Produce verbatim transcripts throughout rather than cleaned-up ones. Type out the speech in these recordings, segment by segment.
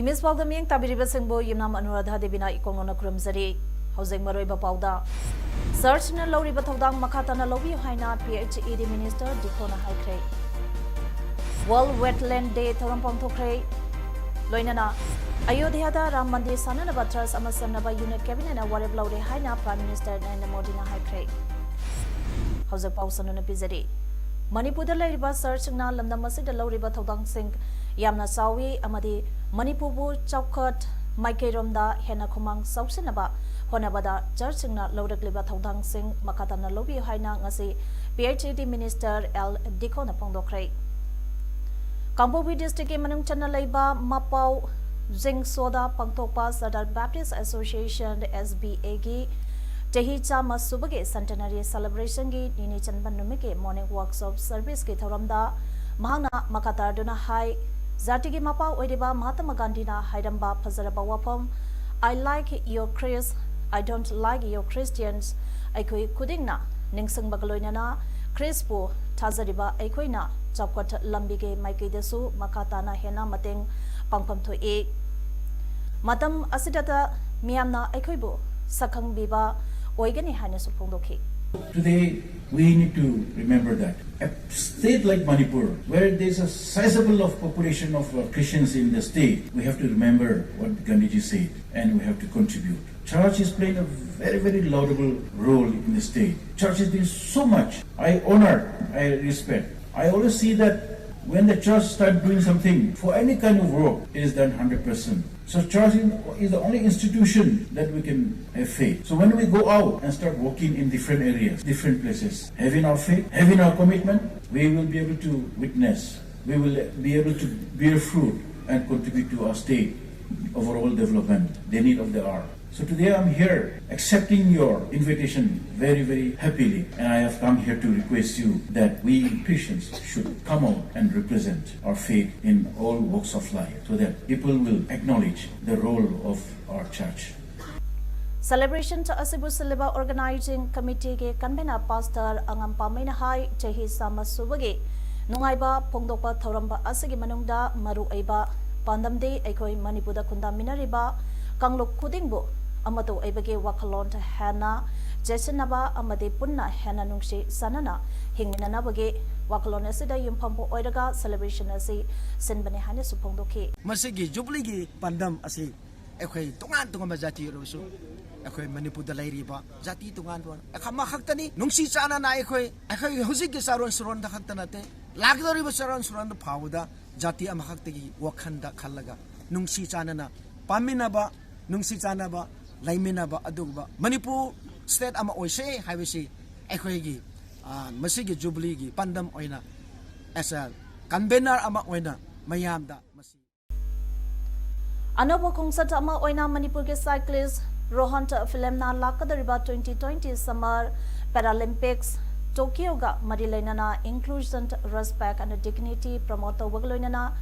Image ꯄꯥꯎꯗ ꯃꯤꯠꯌꯦꯡ ꯇꯥꯕꯤꯔꯤꯕꯁꯤꯡꯕꯨ ꯌꯨꯝꯅꯥꯝ ꯑꯅꯨꯔꯥꯙꯥ ꯗꯦꯕꯤꯅ ꯏꯀꯣꯡꯂꯣꯟꯅ ꯈꯨꯔꯨꯝꯖꯔꯤ꯫ ꯍꯧꯖꯤꯛ ꯃꯔꯨꯑꯣꯏꯕ ꯄꯥꯎꯗ, ꯆꯔꯆꯅ ꯂꯧꯔꯤꯕ ꯊꯧꯗꯥꯡ ꯃꯈꯥ ꯇꯥꯅ ꯂꯧꯕꯤꯌꯨ ꯍꯥꯏꯅ P H E D Minister ꯗꯤꯀꯣꯅ ꯍꯥꯏꯈ꯭ꯔꯦ꯫ World Wetland Day ꯊꯧꯔꯝ ꯄꯥꯡꯊꯣꯛꯈ꯭ꯔꯦ꯫ ꯂꯣꯏꯅꯅ ꯑꯌꯣꯙ꯭ꯌꯥꯗ ꯔꯥꯝ ꯃꯟꯗꯤꯔ ꯁꯥꯅꯅꯕ trust ꯑꯃ ꯁꯦꯝꯅꯕ Union Cabinetꯅ ꯋꯥꯔꯦꯞ ꯂꯧꯔꯦ ꯍꯥꯏꯅ Prime Minister ꯅꯔꯦꯟꯗ꯭ꯔ ꯃꯣꯗꯤꯅ ꯍꯥꯏꯈ꯭ꯔꯦ꯫ ꯍꯧꯖꯤꯛ ꯄꯥꯎ ꯁꯟꯗꯣꯛꯅ ꯄꯤꯖꯔꯤ꯫ ꯃꯅꯤꯄꯨꯔꯗ ꯂꯩꯔꯤꯕ ꯆꯔꯆꯁꯤꯡꯅ ꯂꯝꯗꯝ ꯑꯁꯤꯗ ꯂꯧꯔꯤꯕ ꯊꯧꯗꯥꯡꯁꯤꯡ ꯌꯥꯝꯅ ꯆꯥꯎꯏ ꯑꯃꯗꯤ ꯃꯅꯤꯄꯨꯔꯕꯨ ꯆꯥꯎꯈꯠ ꯃꯥꯏꯀꯩꯔꯣꯝꯗ ꯍꯦꯟꯅ ꯈꯨꯃꯥꯡ ꯆꯥꯎꯁꯤꯟꯅꯕ ꯍꯣꯠꯅꯕꯗ ꯆꯔꯆꯁꯤꯡꯅ ꯂꯧꯔꯛꯂꯤꯕ ꯊꯧꯗꯥꯡꯁꯤꯡ ꯃꯈꯥ ꯇꯥꯅ ꯂꯧꯕꯤꯌꯨ ꯍꯥꯏꯅ ꯉꯁꯤ P H E D Minister L ꯗꯤꯀꯣꯅ ꯐꯣꯡꯗꯣꯛꯈ꯭ꯔꯦ꯫ ꯀꯥꯡꯄꯣꯛꯄꯤ districtꯀꯤ ꯃꯅꯨꯡ ꯆꯟꯅ ꯂꯩꯕ ꯃꯄꯥꯎ ꯖꯤꯡꯁꯣꯗ ꯄꯥꯡꯊꯣꯛꯄ Sadar Baptist Association, S B Aꯒꯤ ꯆꯍꯤ ꯆꯥꯝꯃ ꯁꯨꯕꯒꯤ centenary celebrationꯒꯤ ꯅꯤꯅꯤ ꯆꯟꯕ ꯅꯨꯃꯤꯠꯀꯤ morning workshop serviceꯀꯤ ꯊꯧꯔꯝꯗ ꯃꯍꯥꯛꯅ ꯃꯈꯥ ꯇꯥꯔꯗꯨꯅ ꯍꯥꯏ, ꯖꯥꯇꯤꯒꯤ ꯃꯄꯥ ꯑꯣꯏꯔꯤꯕ ꯃꯍꯥꯇꯃꯥ ꯒꯥꯟꯙꯤꯅ ꯍꯥꯏꯔꯝꯕ ꯐꯖꯔꯕ ꯋꯥꯐꯝ, "I like your Christ, I don't like your Christians," ꯑꯩꯈꯣꯏ ꯈꯨꯗꯤꯡꯅ ꯅꯤꯡꯁꯤꯡꯕꯒ ꯂꯣꯏꯅꯅ ꯈ꯭ꯔꯤꯁꯄꯨ ꯊꯥꯖꯔꯤꯕ ꯑꯩꯈꯣꯏꯅ ꯆꯥꯎꯈꯠ ꯂꯝꯕꯤꯒꯤ ꯃꯥꯏꯀꯩꯗꯁꯨ ꯃꯈꯥ ꯇꯥꯅ ꯍꯦꯟꯅ ꯃꯇꯦꯡ ꯄꯥꯡꯐꯝ ꯊꯣꯛꯏ꯫ ꯃꯇꯝ ꯑꯁꯤꯗꯇ ꯃꯤꯌꯥꯝꯅ ꯑꯩꯈꯣꯏꯕꯨ ꯁꯛꯈꯪꯕꯤꯕ ꯑꯣꯏꯒꯅꯤ ꯍꯥꯏꯅꯁꯨ ꯐꯣꯡꯗꯣꯛꯈꯤ꯫ Today, we need to remember that a state like Manipur, where there is a sizable of population of uh, Christians in the state, we have to remember what Gandhiji said and we have to contribute. Church is playing a very, very laudable role in the state. Church is doing so much. I honor, I respect. I always see that when the church start doing something for any kind of work, it is done hundred percent. So church is, is the only institution that we can have faith. So when we go out and start working in different areas, different places, having our faith, having our commitment, we will be able to witness. We will be able to bear fruit and contribute to our state overall development. They need of the hour. So today I'm here accepting your invitation very, very happily, and I have come here to request you that we Christians should come out and represent our faith in all walks of life so that people will acknowledge the role of our church. Celebration ꯑꯁꯤꯕꯨ ꯁꯤꯜꯂꯤꯕ organizing committeeꯒꯤ convener Pastor ꯑꯉꯝꯄꯥꯃꯩꯅ ꯍꯥꯏ, ꯆꯍꯤ ꯆꯥꯝꯃ ꯁꯨꯕꯒꯤ ꯅꯨꯡꯉꯥꯏꯕ ꯐꯣꯡꯗꯣꯛꯄ ꯊꯧꯔꯝ ꯑꯁꯤꯒꯤ ꯃꯅꯨꯡꯗ ꯃꯔꯨꯑꯣꯏꯕ ꯄꯥꯟꯗꯝꯗꯤ ꯑꯩꯈꯣꯏ ꯃꯅꯤꯄꯨꯔꯗ ꯈꯨꯟꯗꯥꯃꯤꯟꯅꯔꯤꯕ ꯀꯥꯡꯂꯨꯞ ꯈꯨꯗꯤꯡꯕꯨ ꯑꯃꯠꯇ ꯑꯣꯏꯕꯒꯤ ꯋꯥꯈꯜꯂꯣꯟ ꯍꯦꯟꯅ ꯆꯦꯠꯁꯤꯟꯅꯕ ꯑꯃꯗꯤ ꯄꯨꯟꯅ ꯍꯦꯟꯅ ꯅꯨꯡꯁꯤ ꯆꯥꯟꯅꯅ ꯍꯤꯡꯃꯤꯟꯅꯅꯕꯒꯤ ꯋꯥꯈꯜꯂꯣꯟ ꯑꯁꯤꯗ ꯌꯨꯝꯐꯝ ꯑꯣꯏꯔꯒ celebration ꯑꯁꯤ ꯁꯤꯟꯕꯅꯤ ꯍꯥꯏꯅꯁꯨ ꯐꯣꯡꯗꯣꯛꯈꯤ꯫ ꯃꯁꯤꯒꯤ ꯖꯨꯕꯤꯂꯤꯒꯤ ꯄꯥꯟꯗꯝ ꯑꯁꯤ ꯑꯩꯈꯣꯏ ꯇꯣꯉꯥꯟ ꯇꯣꯉꯥꯟꯕ ꯖꯥꯇꯤ ꯑꯣꯏꯔꯕꯁꯨ ꯑꯩꯈꯣꯏ ꯃꯅꯤꯄꯨꯔꯗ ꯂꯩꯔꯤꯕ ꯖꯥꯇꯤ ꯇꯣꯉꯥꯟ ꯇꯣꯉꯥꯟ ꯑꯃꯈꯛꯇꯅꯤ꯫ ꯅꯨꯡꯁꯤ ꯆꯥꯟꯅꯅ ꯑꯩꯈꯣꯏ ꯑꯩꯈꯣꯏ ꯍꯧꯖꯤꯛꯀꯤ ꯆꯥꯔꯣꯟ ꯁꯨꯔꯣꯟꯗ ꯈꯛꯇ ꯅꯠꯇꯦ, ꯂꯥꯛꯀꯗꯧꯔꯤꯕ ꯆꯥꯔꯣꯟ ꯁꯨꯔꯣꯟꯗ ꯐꯥꯎꯕꯗ ꯖꯥꯇꯤ ꯑꯃꯈꯛꯇꯒꯤ ꯋꯥꯈꯜꯗ ꯈꯜꯂꯒ ꯅꯨꯡꯁꯤ ꯆꯥꯟꯅꯅ ꯄꯥꯟꯃꯤꯟꯅꯕ, ꯅꯨꯡꯁꯤ ꯆꯥꯟꯅꯕ, ꯂꯩꯃꯤꯟꯅꯕ ꯑꯗꯨꯒꯨꯝꯕ ꯃꯅꯤꯄꯨꯔ state ꯑꯃ ꯑꯣꯏꯁꯦ ꯍꯥꯏꯕꯁꯤ ꯑꯩꯈꯣꯏꯒꯤ, ꯑ, ꯃꯁꯤꯒꯤ ꯖꯨꯕꯤꯂꯤꯒꯤ ꯄꯥꯟꯗꯝ ꯑꯣꯏꯅ as a convener ꯑꯃ ꯑꯣꯏꯅ ꯃꯌꯥꯝꯗ ꯃꯁꯤ ꯑꯅꯧꯕ ꯈꯣꯡꯆꯠ ꯑꯃ ꯑꯣꯏꯅ ꯃꯅꯤꯄꯨꯔꯒꯤ cyclist ꯔꯣꯍꯟ ꯐꯤꯂꯝꯅ ꯂꯥꯛꯀꯗꯧꯔꯤꯕ twenty twenty Summer Paralympics Tokyoꯒ ꯃꯔꯤ ꯂꯩꯅꯅ inclusion, respect and dignity promote ꯇꯧꯕꯒ ꯂꯣꯏꯅꯅ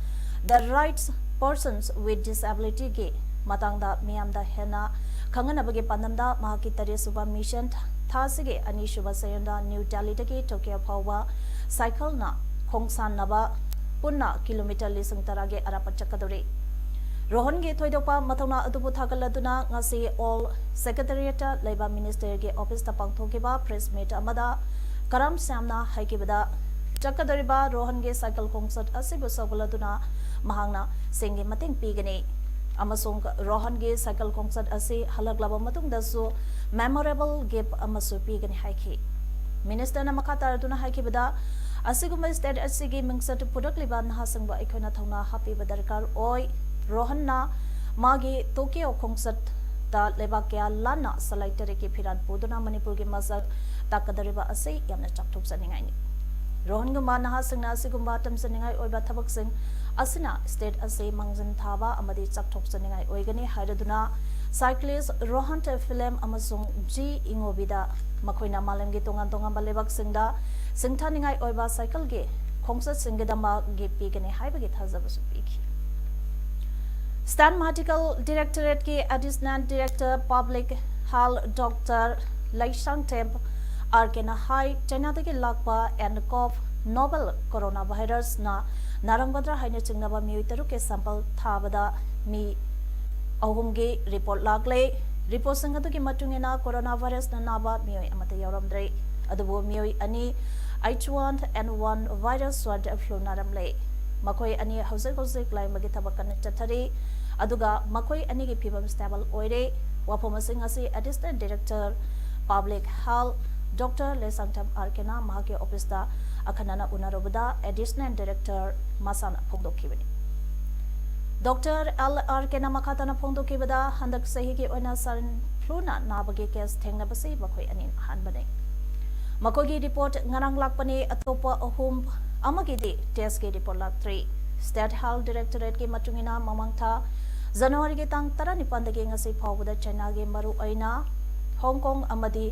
the rights persons with disabilityꯒꯤ ꯃꯇꯥꯡꯗ ꯃꯤꯌꯥꯝꯗ ꯍꯦꯟꯅ ꯈꯪꯍꯟꯅꯕꯒꯤ ꯄꯥꯟꯗꯝꯗ ꯃꯍꯥꯛꯀꯤ ꯇꯔꯦꯠꯁꯨꯕ mission ꯊꯥꯁꯤꯒꯤ ꯑꯅꯤꯁꯨꯕ ꯆꯌꯣꯜꯗ ꯅ꯭ꯌꯨ ꯗꯦꯜꯂꯤꯗꯒꯤ ꯇꯣꯀꯤꯌꯣ ꯐꯥꯎꯕ cycleꯅ ꯈꯣꯡꯁꯥꯟꯅꯕ ꯄꯨꯟꯅ kilometre ꯂꯤꯁꯤꯡ ꯇꯔꯥꯒꯤ ꯑꯔꯥꯞꯄ ꯆꯠꯀꯗꯧꯔꯤ꯫ ꯔꯣꯍꯟꯒꯤ ꯊꯣꯏꯗꯣꯛꯄ ꯃꯊꯧꯅꯥ ꯑꯗꯨꯕꯨ ꯊꯥꯒꯠꯂꯗꯨꯅ ꯉꯁꯤ All Secretariatꯇ ꯂꯩꯕ ministerꯒꯤ officeꯇ ꯄꯥꯡꯊꯣꯛꯈꯤꯕ press meet ꯑꯃꯗ ꯀꯔꯝ ꯁ꯭ꯌꯥꯝꯅ ꯍꯥꯏꯈꯤꯕꯗ, ꯆꯠꯀꯗꯧꯔꯤꯕ ꯔꯣꯍꯟꯒꯤ cycle ꯈꯣꯡꯆꯠ ꯑꯁꯤꯕꯨ ꯁꯧꯒꯠꯂꯗꯨꯅ ꯃꯍꯥꯛꯅ ꯁꯦꯟꯒꯤ ꯃꯇꯦꯡ ꯄꯤꯒꯅꯤ ꯑꯃꯁꯨꯡ ꯔꯣꯍꯟꯒꯤ cycle ꯈꯣꯡꯆꯠ ꯑꯁꯤ ꯍꯜꯂꯛꯂꯕ ꯃꯇꯨꯡꯗꯁꯨ memorable gift ꯑꯃꯁꯨ ꯄꯤꯒꯅꯤ ꯍꯥꯏꯈꯤ꯫ Ministerꯅ ꯃꯈꯥ ꯇꯥꯔꯗꯨꯅ ꯍꯥꯏꯈꯤꯕꯗ, ꯑꯁꯤꯒꯨꯝꯕ state ꯑꯁꯤꯒꯤ ꯃꯤꯡꯆꯠ ꯄꯨꯔꯛꯂꯤꯕ ꯅꯍꯥꯁꯤꯡꯕꯨ ꯑꯩꯈꯣꯏꯅ ꯊꯧꯅꯥ ꯍꯥꯞꯄꯤꯕ ꯗꯔꯀꯥꯔ ꯑꯣꯏ꯫ ꯔꯣꯍꯟꯅ ꯃꯥꯒꯤ ꯇꯣꯀꯤꯌꯣ ꯈꯣꯡꯆꯠꯇ ꯂꯩꯕꯥꯛ ꯀꯌꯥ ꯂꯥꯟꯅ ꯁꯂꯥꯏ ꯇꯔꯦꯠꯀꯤ ꯐꯤꯔꯥꯜ ꯄꯨꯗꯨꯅ ꯃꯅꯤꯄꯨꯔꯒꯤ ꯃꯁꯛ ꯇꯥꯛꯀꯗꯧꯔꯤꯕ ꯑꯁꯤ ꯌꯥꯝꯅ ꯆꯥꯎꯊꯣꯛꯆꯅꯤꯡꯉꯥꯏꯅꯤ꯫ ꯔꯣꯍꯟꯒꯨꯝꯕ ꯅꯍꯥꯁꯤꯡꯅ ꯑꯁꯤꯒꯨꯝꯕ ꯇꯝꯖꯅꯤꯡꯉꯥꯏ ꯑꯣꯏꯕ ꯊꯕꯛꯁꯤꯡ ꯑꯁꯤꯅ state ꯑꯁꯤ ꯃꯥꯡꯖꯤꯟ ꯊꯥꯕ ꯑꯃꯗꯤ ꯆꯥꯎꯊꯣꯛꯆꯅꯤꯡꯉꯥꯏ ꯑꯣꯏꯒꯅꯤ ꯍꯥꯏꯔꯗꯨꯅ cyclist ꯔꯣꯍꯟ ꯐꯤꯂꯦꯝ ꯑꯃꯁꯨꯡ ꯖꯤ ꯏꯉꯣꯕꯤꯗ ꯃꯈꯣꯏꯅ ꯃꯥꯂꯦꯝꯒꯤ ꯇꯣꯉꯥꯟ ꯇꯣꯉꯥꯟꯕ ꯂꯩꯕꯥꯛꯁꯤꯡꯗ ꯁꯤꯡꯊꯥꯅꯤꯡꯉꯥꯏ ꯑꯣꯏꯕ cycleꯒꯤ ꯈꯣꯡꯆꯠꯁꯤꯡꯒꯤꯗꯃꯛ gift ꯄꯤꯒꯅꯤ ꯍꯥꯏꯕꯒꯤ ꯊꯥꯖꯕꯁꯨ ꯄꯤꯈꯤ꯫ State Medical Directorateꯀꯤ Additional Director Public Health Doctor Leishangthem R ꯀꯦꯅ ꯍꯥꯏ, ꯆꯥꯏꯅꯥꯗꯒꯤ ꯂꯥꯛꯄ nCoV novel coronavirusꯅ ꯅꯥꯔꯝꯒꯗ꯭ꯔꯥ ꯍꯥꯏꯅ ꯆꯤꯡꯅꯕ ꯃꯤꯑꯣꯏ ꯇꯔꯨꯛꯀꯤ sample ꯊꯥꯕꯗ ꯃꯤ ꯑꯍꯨꯝꯒꯤ report ꯂꯥꯛꯂꯦ꯫ Reportꯁꯤꯡ ꯑꯗꯨꯒꯤ ꯃꯇꯨꯡ ꯏꯟꯅ coronavirusꯅ ꯅꯥꯕ ꯃꯤꯑꯣꯏ ꯑꯃꯠꯇ ꯌꯥꯎꯔꯝꯗ꯭ꯔꯦ꯫ ꯑꯗꯨꯕꯨ ꯃꯤꯑꯣꯏ ꯑꯅꯤ H one N one virus swine flu ꯅꯥꯔꯝꯂꯦ꯫ ꯃꯈꯣꯏ ꯑꯅꯤ ꯍꯧꯖꯤꯛ ꯍꯧꯖꯤꯛ ꯂꯥꯌꯦꯡꯕꯒꯤ ꯊꯕꯛ ꯀꯟꯅ ꯆꯠꯊꯔꯤ꯫ ꯑꯗꯨꯒ ꯃꯈꯣꯏ ꯑꯅꯤꯒꯤ ꯐꯤꯕꯝ stable ꯑꯣꯏꯔꯦ꯫ ꯋꯥꯐꯝ ꯑꯁꯤꯡ ꯑꯁꯤ Additional Director Public Health Doctor Leishangthem R ꯀꯦꯅ ꯃꯍꯥꯛꯀꯤ officeꯇ ꯑꯈꯟꯅꯅ ꯎꯅꯔꯨꯕꯗ Additional Director ꯃꯁꯥꯅ ꯐꯣꯡꯗꯣꯛꯈꯤꯕꯅꯤ꯫ Doctor ꯑꯦꯜ ꯑꯥꯔ ꯀꯦꯅ ꯃꯈꯥ ꯇꯥꯅ ꯐꯣꯡꯗꯣꯛꯈꯤꯕꯗ, ꯍꯟꯗꯛ ꯆꯍꯤꯒꯤ ꯑꯣꯏꯅ swine fluꯅ ꯅꯥꯕꯒꯤ case ꯊꯦꯡꯅꯕꯁꯤ ꯃꯈꯣꯏ ꯑꯅꯤꯅ ꯑꯍꯥꯟꯕꯅꯤ꯫ ꯃꯈꯣꯏꯒꯤ report ꯉꯔꯥꯡ ꯂꯥꯛꯄꯅꯤ, ꯑꯇꯣꯞꯄ ꯑꯍꯨꯝ ꯑꯃꯒꯤꯗꯤ testꯀꯤ report ꯂꯥꯛꯇ꯭ꯔꯤ꯫ State Health Directorateꯀꯤ ꯃꯇꯨꯡ ꯏꯟꯅ, ꯃꯃꯥꯡ ꯊꯥ Januaryꯒꯤ ꯇꯥꯡ ꯇꯔꯥꯅꯤꯄꯥꯟꯗꯒꯤ ꯉꯁꯤ ꯐꯥꯎꯕꯗ ꯆꯥꯏꯅꯥꯒꯤ ꯃꯔꯨꯑꯣꯏꯅ ꯍꯣꯡ ꯀꯣꯡ ꯑꯃꯗꯤ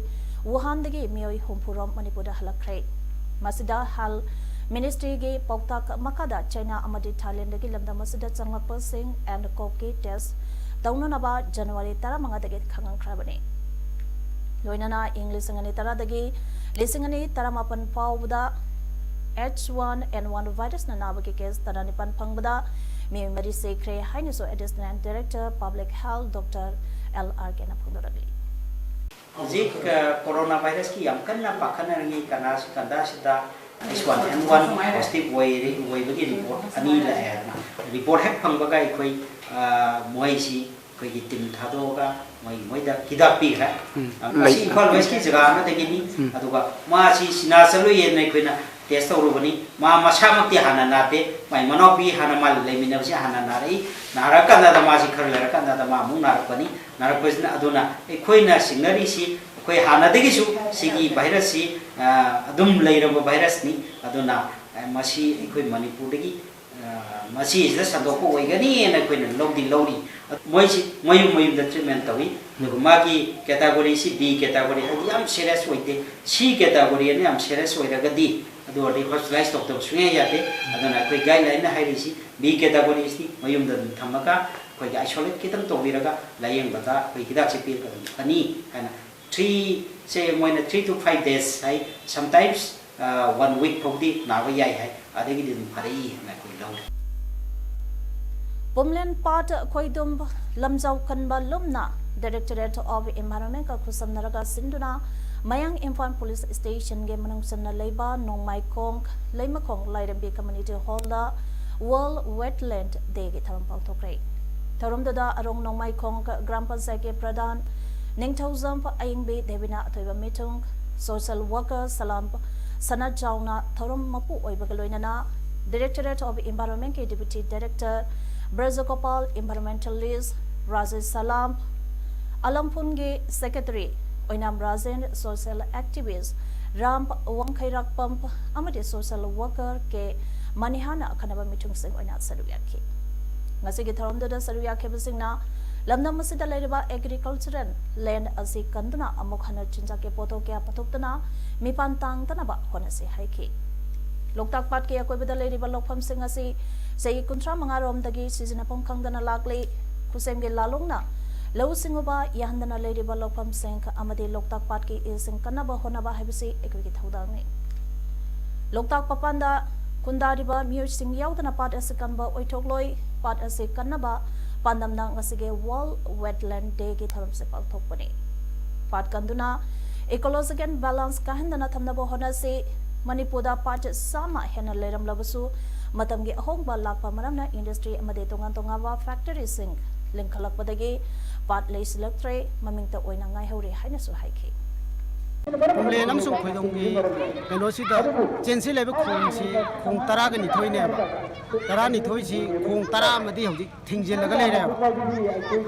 ꯋꯨꯍꯥꯟꯗꯒꯤ ꯃꯤꯑꯣꯏ ꯍꯨꯝꯐꯨ ꯔꯣꯝ ꯃꯅꯤꯄꯨꯔꯗ ꯍꯜꯂꯛꯈ꯭ꯔꯦ꯫ ꯃꯁꯤꯗ Health Ministryꯒꯤ ꯄꯥꯎꯇꯥꯛ ꯃꯈꯥꯗ ꯆꯥꯏꯅꯥ ꯑꯃꯗꯤ ꯊꯥꯏꯂꯦꯟꯗꯒꯤ ꯂꯝꯗꯝ ꯑꯁꯤꯗ ꯆꯪꯂꯛꯄꯁꯤꯡ nCoVꯀꯤ test ꯇꯧꯅꯅꯕ January ꯇꯔꯥꯃꯉꯥꯗꯒꯤ ꯈꯪꯍꯟꯈ꯭ꯔꯕꯅꯤ꯫ ꯂꯣꯏꯅꯅ ꯏꯪ ꯂꯤꯁꯤꯡ ꯑꯅꯤ ꯇꯔꯥꯗꯒꯤ ꯂꯤꯁꯤꯡ ꯑꯅꯤ ꯇꯔꯥꯃꯥꯄꯟ ꯐꯥꯎꯕꯗ H one N one virusꯅ ꯅꯥꯕꯒꯤ case ꯇꯔꯥꯅꯤꯄꯥꯟ ꯐꯪꯕꯗ ꯃꯤꯑꯣꯏ ꯃꯔꯤ ꯁꯤꯈ꯭ꯔꯦ ꯍꯥꯏꯅꯁꯨ Additional Director Public Health Doctor L R ꯀꯦꯅ ꯐꯣꯡꯗꯣꯔꯛꯂꯤ꯫ ꯍꯧꯖꯤꯛ coronavirusꯀꯤ ꯌꯥꯝ ꯀꯟꯅ ꯄꯥꯈꯠꯅꯔꯤꯉꯩ ꯀꯅꯥ ꯀꯟꯗꯥꯁꯤꯗ H one N one positive ꯑꯣꯏꯔꯤ, ꯑꯣꯏꯕꯒꯤ report ꯑꯅꯤ ꯂꯥꯛꯑꯦ ꯍꯥꯏꯗꯅ report ꯍꯦꯛ ꯐꯪꯕꯒ ꯑꯩꯈꯣꯏ ꯃꯣꯏꯁꯤ ꯑꯩꯈꯣꯏꯒꯤ team ꯊꯥꯗꯣꯛꯑꯒ ꯃꯣꯏ ꯃꯣꯏꯗ ꯍꯤꯗꯥꯛ ꯄꯤꯈ꯭ꯔꯦ꯫ ꯃꯁꯤ ꯏꯝꯐꯥꯜ Westꯀꯤ ꯖꯒꯥ ꯑꯃꯗꯒꯤꯅꯤ꯫ ꯑꯗꯨꯒ ꯃꯥꯁꯤ ꯁꯤꯅꯥ ꯆꯠꯂꯨꯏꯌꯦꯅ ꯑꯩꯈꯣꯏꯅ test ꯇꯧꯔꯨꯕꯅꯤ꯫ ꯃꯥ ꯃꯁꯥꯃꯛꯇꯤ ꯍꯥꯟꯅ ꯅꯥꯗꯦ꯫ ꯃꯥꯏ ꯃꯅꯥꯎꯄꯤ ꯍꯥꯟꯅ ꯃꯥ ꯂꯩꯃꯤꯟꯅꯕꯁꯤ ꯍꯥꯟꯅ ꯅꯥꯔꯛꯏ꯫ ꯅꯥꯔꯛꯀꯥꯟꯗ ꯃꯥꯁꯤ ꯈꯔ ꯂꯩꯔꯀꯥꯟꯗ ꯃꯥ ꯑꯃꯨꯛ ꯅꯥꯔꯛꯄꯅꯤ꯫ ꯅꯥꯔꯛꯄꯁꯤꯅ, ꯑꯗꯨꯅ ꯑꯩꯈꯣꯏꯅ ꯆꯤꯡꯅꯔꯤꯁꯤ ꯑꯩꯈꯣꯏ ꯍꯥꯟꯅꯗꯒꯤꯁꯨ ꯁꯤꯒꯤ virusꯁꯤ ꯑꯗꯨꯝ ꯂꯩꯔꯕ virusꯅꯤ꯫ ꯑꯗꯨꯅ ꯃꯁꯤ ꯑꯩꯈꯣꯏ ꯃꯅꯤꯄꯨꯔꯗꯒꯤ ꯃꯁꯤꯁꯤꯗ ꯁꯟꯗꯣꯛꯄ ꯑꯣꯏꯒꯅꯤꯅ ꯑꯩꯈꯣꯏꯅ ꯂꯧꯗꯤ ꯂꯧꯔꯤ꯫ ꯃꯣꯏꯁꯤ ꯃꯌꯨꯝ ꯃꯌꯨꯝꯗ ꯇ꯭ꯔꯤꯠꯃꯦꯟ ꯇꯧꯏ꯫ ꯑꯗꯨꯒ ꯃꯥꯒꯤ ꯀꯦꯇꯥꯒꯣꯔꯤꯁꯤ ꯕꯤ ꯀꯦꯇꯥꯒꯣꯔꯤ, ꯍꯥꯏꯗꯤ ꯌꯥꯝ ꯁꯦꯔꯤꯌꯁ ꯑꯣꯏꯗꯦ꯫ ꯁꯤ ꯀꯦꯇꯥꯒꯣꯔꯤ ꯑꯅ ꯌꯥꯝ ꯁꯦꯔꯤꯌꯁ ꯑꯣꯏꯔꯒꯗꯤ ꯑꯗꯨ ꯑꯣꯏꯔꯗꯤ ꯍꯣꯁꯄꯤꯇꯥꯂꯥꯏꯁ ꯇꯧꯗꯕ ꯁꯨꯡꯌꯥ ꯌꯥꯗꯦ꯫ ꯑꯗꯨꯅ ꯑꯩꯈꯣꯏ ꯒꯥꯏꯗꯂꯥꯏꯟꯅ ꯍꯥꯏꯔꯤꯁꯤ ꯕꯤ ꯀꯦꯇꯥꯒꯣꯔꯤꯁꯤ ꯃꯌꯨꯝꯗ ꯑꯗꯨꯝ ꯊꯝꯃꯒ ꯑꯩꯈꯣꯏꯒꯤ ꯑꯥꯏꯁꯣꯂꯦꯠ ꯈꯤꯇꯪ ꯇꯧꯕꯤꯔꯒ ꯂꯥꯏꯌꯦꯡꯕꯗ ꯑꯩꯈꯣꯏ ꯍꯤꯗꯥꯛꯁꯦ ꯄꯤꯔꯒ ꯑꯗꯨꯝ ꯐꯅꯤ ꯍꯥꯏꯅ, ꯊ꯭ꯔꯤꯁꯦ ꯃꯣꯏꯅ three to five days ꯍꯥꯏ, ꯁꯝꯇꯥꯏꯝꯁ ꯋꯥꯟ ꯋꯤꯛ ꯐꯥꯎꯗꯤ ꯅꯥꯕ ꯌꯥꯏ ꯍꯥꯏ, ꯑꯗꯒꯤꯗꯤ ꯑꯗꯨꯝ ꯐꯔꯛꯏ ꯍꯥꯏꯅ ꯑꯩꯈꯣꯏ ꯂꯧꯔꯤ꯫ ꯄꯨꯝꯂꯦꯟ ꯄꯥꯠ ꯈꯣꯏꯗꯨꯝ ꯂꯝꯖꯥꯎ ꯀꯟꯕ ꯂꯨꯝꯅ Directorate of Environment ꯀ ꯈꯨꯠꯁꯝꯅꯔꯒ ꯁꯤꯟꯗꯨꯅ ꯃꯌꯥꯡ ꯏꯝꯐꯥꯜ ꯄꯨꯂꯤꯁ ꯁ꯭ꯇꯦꯁꯟꯒꯤ ꯃꯅꯨꯡ ꯆꯟꯅ ꯂꯩꯕ ꯅꯣꯡꯃꯥꯏꯈꯣꯡ ꯂꯩꯃꯈꯣꯡ ꯂꯥꯏꯔꯦꯝꯕꯤ ꯀꯝꯃ꯭ꯌꯨꯅꯤꯇꯤ ꯍꯣꯜꯗ World Wetland Day ꯒꯤ ꯊꯧꯔꯝ ꯄꯥꯡꯊꯣꯛꯈ꯭ꯔꯦ꯫ ꯊꯧꯔꯝꯗꯨꯗ ꯑꯔꯣꯡ ꯅꯣꯡꯃꯥꯏꯈꯣꯡ ꯒ꯭ꯔꯥꯝ ꯄꯟꯆꯥꯌꯠꯀꯤ ꯄ꯭ꯔꯙꯥꯟ ꯅꯤꯡꯊꯧꯖꯝ ꯑꯌꯤꯡꯕꯤ ꯗꯦꯕꯤꯅ ꯑꯊꯣꯏꯕ ꯃꯤꯊꯨꯡ, ꯁꯣꯁꯤꯌꯦꯜ ꯋꯥꯔꯀꯔ ꯁꯂꯥꯝ ꯁꯅꯥꯖꯥꯎꯅ ꯊꯧꯔꯝ ꯃꯄꯨ ꯑꯣꯏꯕꯒ ꯂꯣꯏꯅꯅ Directorate of Environment ꯀꯤ Deputy Director ꯕ꯭ꯔꯖꯒꯣꯄꯥꯜ, Environmentalist ꯔꯥꯖꯦꯁ ꯁꯂꯥꯝ, ꯑꯂꯝꯐꯨꯟꯒꯤ Secretary ꯑꯣꯏꯅꯥꯝ ꯔꯥꯖꯦꯟ, Social Activist ꯔꯥꯝ ꯋꯥꯡꯈꯩꯔꯥꯛꯄꯝ ꯑꯃꯗꯤ Social Worker ꯀꯦ ꯃꯅꯤꯍꯥꯅ ꯑꯈꯟꯅꯕ ꯃꯤꯊꯨꯡꯁꯤꯡ ꯑꯣꯏꯅ ꯁꯔꯨꯛ ꯌꯥꯈꯤ꯫ ꯉꯁꯤꯒꯤ ꯊꯧꯔꯝꯗꯨꯗ ꯁꯔꯨꯛ ꯌꯥꯈꯤꯕꯁꯤꯡꯅ ꯂꯝꯗꯝ ꯑꯁꯤꯗ ꯂꯩꯔꯤꯕ agricultural land ꯑꯁꯤ ꯀꯟꯗꯨꯅ ꯑꯃꯨꯛ ꯍꯟꯅ ꯆꯤꯟꯖꯥꯛꯀꯤ ꯄꯣꯠꯊꯣꯛ ꯀꯌꯥ ꯄꯨꯊꯣꯛꯇꯨꯅ ꯃꯤꯄꯥꯟ ꯇꯥꯡꯗꯅꯕ ꯍꯣꯠꯅꯁꯤ ꯍꯥꯏꯈꯤ꯫ ꯂꯣꯛꯇꯥꯛ ꯄꯥꯠꯀꯤ ꯑꯀꯣꯏꯕꯗ ꯂꯩꯔꯤꯕ ꯂꯧꯐꯝꯁꯤꯡ ꯑꯁꯤ ꯆꯍꯤ ꯀꯨꯟꯊ꯭ꯔꯥ ꯃꯉꯥ ꯔꯣꯝꯗꯒꯤ ꯁꯤꯖꯤꯟꯅꯐꯝ ꯈꯪꯗꯅ ꯂꯥꯛꯂꯤ꯫ ꯈꯨꯠꯁꯦꯝꯒꯤ ꯂꯥꯂꯣꯡꯅ ꯂꯧꯎ ꯁꯤꯡꯎꯕ ꯌꯥꯍꯟꯗꯅ ꯂꯩꯔꯤꯕ ꯂꯧꯐꯝꯁꯤꯡ ꯑꯃꯗꯤ ꯂꯣꯛꯇꯥꯛ ꯄꯥꯠꯀꯤ ꯏꯁꯤꯡ ꯀꯟꯅꯕ ꯍꯣꯠꯅꯕ ꯍꯥꯏꯕꯁꯤ ꯑꯩꯈꯣꯏꯒꯤ ꯊꯧꯗꯥꯡꯅꯤ꯫ ꯂꯣꯛꯇꯥꯛ ꯃꯄꯥꯟꯗ ꯈꯨꯟꯗꯥꯔꯤꯕ ꯃꯤꯑꯣꯏꯁꯤꯡ ꯌꯥꯎꯗꯅ ꯄꯥꯠ ꯑꯁꯤ ꯀꯟꯕ ꯑꯣꯏꯊꯣꯛꯂꯣꯏ꯫ ꯄꯥꯠ ꯑꯁꯤ ꯀꯟꯅꯕ ꯄꯥꯟꯗꯝꯅ ꯉꯁꯤꯒꯤ World Wetland Day ꯒꯤ ꯊꯧꯔꯝꯁꯦ ꯄꯥꯡꯊꯣꯛꯄꯅꯤ꯫ ꯄꯥꯠ ꯀꯟꯗꯨꯅ ecological balance ꯀꯥꯏꯍꯟꯗꯅ ꯊꯝꯅꯕ ꯍꯣꯠꯅꯁꯤ꯫ ꯃꯅꯤꯄꯨꯔꯗ ꯄꯥꯠ ꯆꯥꯝꯃ ꯍꯦꯟꯅ ꯂꯩꯔꯝꯂꯕꯁꯨ ꯃꯇꯝꯒꯤ ꯑꯍꯣꯡꯕ ꯂꯥꯛꯄ ꯃꯔꯝꯅ industry ꯑꯃꯗꯤ ꯇꯣꯉꯥꯟ ꯇꯣꯉꯥꯟꯕ factory ꯁꯤꯡ ꯂꯤꯡꯈꯠꯂꯛꯄꯗꯒꯤ ꯄꯥꯠ ꯂꯩꯁꯤꯜꯂꯛꯇ꯭ꯔꯦ, ꯃꯃꯤꯡꯇ ꯑꯣꯏꯅ ꯉꯥꯏꯍꯧꯔꯦ ꯍꯥꯏꯅꯁꯨ ꯍꯥꯏꯈꯤ꯫ ꯄꯨꯝꯂꯦꯟ ꯑꯃꯁꯨꯡ ꯈꯣꯏꯗꯣꯡꯒꯤ ꯀꯩꯅꯣꯁꯤꯗ ꯆꯦꯟꯁꯤꯜꯂꯤꯕ ꯈꯣꯡꯁꯤ ꯈꯣꯡ ꯇꯔꯥꯒ ꯅꯤꯊꯣꯏꯅꯦꯕ꯫ ꯇꯔꯥꯅꯤꯊꯣꯏꯁꯤ ꯈꯣꯡ ꯇꯔꯥ ꯑꯃꯗꯤ ꯍꯧꯖꯤꯛ ꯊꯤꯡꯖꯤꯜꯂꯒ ꯂꯩꯔꯦꯕ꯫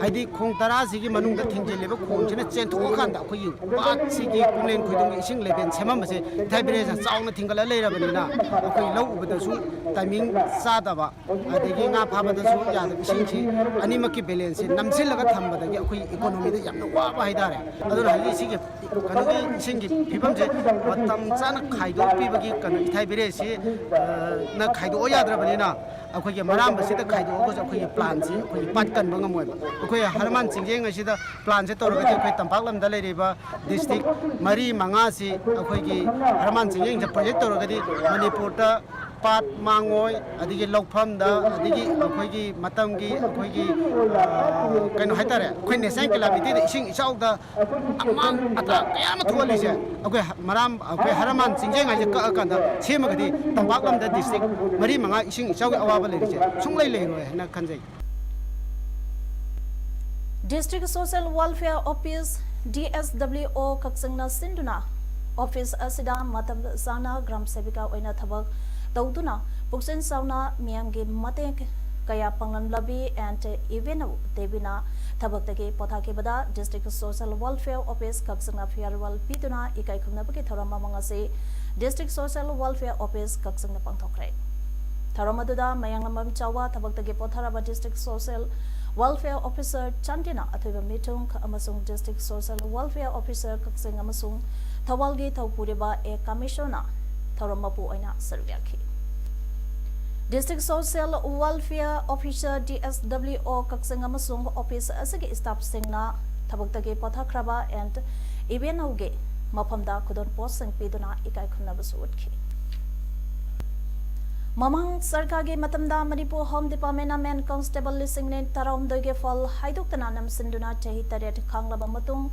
ꯍꯥꯏꯗꯤ ꯈꯣꯡ ꯇꯔꯥꯁꯤꯒꯤ ꯃꯅꯨꯡꯗ ꯊꯤꯡꯖꯤꯜꯂꯤꯕ ꯈꯣꯡꯁꯤꯅ ꯆꯦꯟꯊꯣꯛꯑꯀꯥꯟꯗ ꯑꯩꯈꯣꯏꯒꯤ ꯄꯥꯠꯁꯤꯒꯤ ꯄꯨꯝꯂꯦꯟ ꯈꯣꯏꯗꯣꯡꯒꯤ ꯏꯁꯤꯡ ꯂꯦꯚꯦꯜ ꯁꯦꯝꯃꯝꯕꯁꯦ ꯏꯊꯥꯏ ꯕ꯭ꯔꯦꯖꯅ ꯆꯥꯎꯅ ꯊꯤꯡꯒꯠꯂ ꯂꯩꯔꯕꯅꯤꯅ ꯑꯩꯈꯣꯏ ꯂꯧ ꯎꯕꯗꯁꯨ ꯇꯥꯏꯃꯤꯡ ꯆꯥꯗꯕ, ꯑꯗꯒꯤ ꯉꯥ ꯐꯥꯕꯗꯁꯨ ꯌꯥꯗꯕ, ꯏꯁꯤꯡꯁꯤ ꯑꯅꯤꯃꯛꯀꯤ ꯕꯦꯂꯦꯟꯁꯁꯦ ꯅꯝꯁꯤꯜꯂꯒ ꯊꯝꯕꯗꯒꯤ ꯑꯩꯈꯣꯏ ꯏꯀꯣꯅꯣꯃꯤꯗ ꯌꯥꯝꯅ ꯋꯥꯕ ꯍꯥꯏꯇꯥꯔꯦ꯫ ꯑꯗꯨꯅ ꯍꯧꯖꯤꯛ ꯁꯤꯒꯤ ꯀꯩꯅꯣꯒꯤ ꯏꯁꯤꯡꯒꯤ ꯐꯤꯕꯝꯁꯦ ꯃꯇꯝ ꯆꯥꯅ ꯈꯥꯏꯗꯣꯛꯄꯤꯕꯒꯤ ꯀꯩꯅꯣ ꯏꯊꯥꯏ ꯕ꯭ꯔꯦꯖꯁꯤ, ꯑ, ꯅ ꯈꯥꯏꯗꯣꯛꯑꯣ ꯌꯥꯗ꯭ꯔꯕꯅꯤꯅ ꯑꯩꯈꯣꯏꯒꯤ ꯃꯔꯥꯝꯕꯁꯤꯗ ꯈꯥꯏꯗꯣꯛꯑꯒꯁꯨ ꯑꯩꯈꯣꯏꯒꯤ ꯄ꯭ꯂꯥꯟꯁꯤ ꯑꯩꯈꯣꯏꯒꯤ ꯄꯥꯠ ꯀꯟꯕ ꯉꯝꯃꯣꯏꯕ꯫ ꯑꯩꯈꯣꯏ ꯍꯔꯃꯥꯟ ꯆꯤꯡꯖꯦꯡ ꯑꯁꯤꯗ ꯄ꯭ꯂꯥꯟꯁꯦ ꯇꯧꯔꯒꯗꯤ ꯑꯩꯈꯣꯏ ꯇꯝꯄꯥꯛ ꯂꯝꯗ ꯂꯩꯔꯤꯕ ꯗꯤꯁꯇ꯭ꯔꯤꯛ ꯃꯔꯤ ꯃꯉꯥꯁꯤ ꯑꯩꯈꯣꯏꯒꯤ ꯍꯔꯃꯥꯟ ꯆꯤꯡꯖꯦꯡꯁꯦ ꯄ꯭ꯔꯣꯖꯦꯛ ꯇꯧꯔꯒꯗꯤ ꯃꯅꯤꯄꯨꯔꯗ ꯄꯥꯠ ꯃꯥꯡꯉꯣꯏ, ꯑꯗꯒꯤ ꯂꯧꯐꯝꯗ, ꯑꯗꯒꯤ ꯑꯩꯈꯣꯏꯒꯤ ꯃꯇꯝꯒꯤ ꯑꯩꯈꯣꯏꯒꯤ, ꯑ, ꯀꯩꯅꯣ ꯍꯥꯏꯇꯥꯔꯦ, ꯑꯩꯈꯣꯏ ꯅꯦꯁꯅꯦꯜ ꯀꯦꯂꯥꯃꯤꯇꯤꯗ ꯏꯁꯤꯡ ꯏꯆꯥꯎꯗ ꯑꯃꯥꯡ ꯑꯇꯥ ꯀꯌꯥ ꯑꯃ ꯊꯣꯛꯍꯜꯂꯤꯁꯦ ꯑꯩꯈꯣꯏ ꯃꯔꯥꯝ, ꯑꯩꯈꯣꯏ ꯍꯔꯃꯥꯟ ꯆꯤꯡꯖꯦꯡ ꯍꯥꯏꯁꯦ ꯀꯛꯑꯀꯥꯟꯗ ꯁꯦꯝꯃꯒꯗꯤ ꯇꯝꯄꯥꯛ ꯂꯝꯗ ꯗꯤꯁꯇ꯭ꯔꯤꯛ ꯃꯔꯤ ꯃꯉꯥ ꯏꯁꯤꯡ ꯏꯆꯥꯎꯒꯤ ꯑꯋꯥꯕ ꯂꯩꯔꯤꯁꯦ ꯁꯨꯡꯂꯩ ꯂꯩꯔꯣꯏ ꯍꯥꯏꯅ ꯈꯟꯖꯩ꯫ District Social Welfare Office, D S W O ꯀꯛꯆꯤꯡꯅ ꯁꯤꯟꯗꯨꯅ office ꯑꯁꯤꯗ ꯃꯇꯝ ꯆꯥꯅ ꯒ꯭ꯔꯥꯝ ꯁꯦꯕꯤꯀꯥ ꯑꯣꯏꯅ ꯊꯕꯛ ꯇꯧꯗꯨꯅ ꯄꯨꯛꯆꯦꯜ ꯆꯥꯎꯅ ꯃꯤꯌꯥꯝꯒꯤ ꯃꯇꯦꯡ ꯀꯌꯥ ꯄꯥꯡꯂꯝꯂꯕꯤ ꯑꯦꯟ ꯏꯕꯦꯟꯅꯧ ꯗꯦꯕꯤꯅ ꯊꯕꯛꯇꯒꯤ ꯄꯣꯊꯥꯈꯤꯕꯗ District Social Welfare Office ꯀꯛꯆꯤꯡꯅ farewell ꯄꯤꯗꯨꯅ ꯏꯀꯥꯏ ꯈꯨꯝꯅꯕꯒꯤ ꯊꯧꯔꯝ ꯑꯃ ꯉꯁꯤ District Social Welfare Office ꯀꯛꯆꯤꯡꯗ ꯄꯥꯡꯊꯣꯛꯈ꯭ꯔꯦ꯫ ꯊꯧꯔꯝ ꯑꯗꯨꯗ ꯃꯌꯥꯡꯂꯝꯕꯝ ꯆꯥꯎꯕ ꯊꯕꯛꯇꯒꯤ ꯄꯣꯊꯥꯔꯕ District Social Welfare Officer ꯆꯥꯟꯗꯤꯅ ꯑꯊꯣꯏꯕ ꯃꯤꯊꯨꯡ ꯑꯃꯁꯨꯡ District Social Welfare Officer ꯀꯛꯆꯤꯡ ꯑꯃꯁꯨꯡ ꯊꯧꯕꯥꯜꯒꯤ ꯊꯧꯄꯨꯔꯤꯕ ꯑꯦ ꯀꯃꯤꯁꯅꯔꯅ ꯊꯧꯔꯝ ꯃꯄꯨ ꯑꯣꯏꯅ ꯁꯔꯨꯛ ꯌꯥꯈꯤ꯫ District Social Welfare Officer, D S W O ꯀꯛꯆꯤꯡ ꯑꯃꯁꯨꯡ office ꯑꯁꯤꯒꯤ staffꯁꯤꯡꯅ ꯊꯕꯛꯇꯒꯤ ꯄꯣꯊꯥꯈ꯭ꯔꯕ ꯑꯦꯟ ꯏꯕꯦꯟꯅꯧꯒꯤ ꯃꯐꯝꯗ ꯈꯨꯗꯣꯜ ꯄꯣꯠꯁꯤꯡ ꯄꯤꯗꯨꯅ ꯏꯀꯥꯏ ꯈꯨꯝꯅꯕꯁꯨ ꯎꯠꯈꯤ꯫ ꯃꯃꯥꯡ ꯁꯔꯀꯥꯔꯒꯤ ꯃꯇꯝꯗ ꯃꯅꯤꯄꯨꯔ Home Departmentꯅ men constable ꯂꯤꯁꯤꯡ ꯑꯅꯤ ꯇꯔꯥꯍꯨꯝꯗꯣꯏꯒꯤ ꯐꯜ ꯍꯥꯏꯗꯣꯛꯇꯅ ꯅꯝꯁꯤꯟꯗꯨꯅ ꯆꯍꯤ ꯇꯔꯦꯠ ꯈꯥꯡꯂꯕ ꯃꯇꯨꯡ,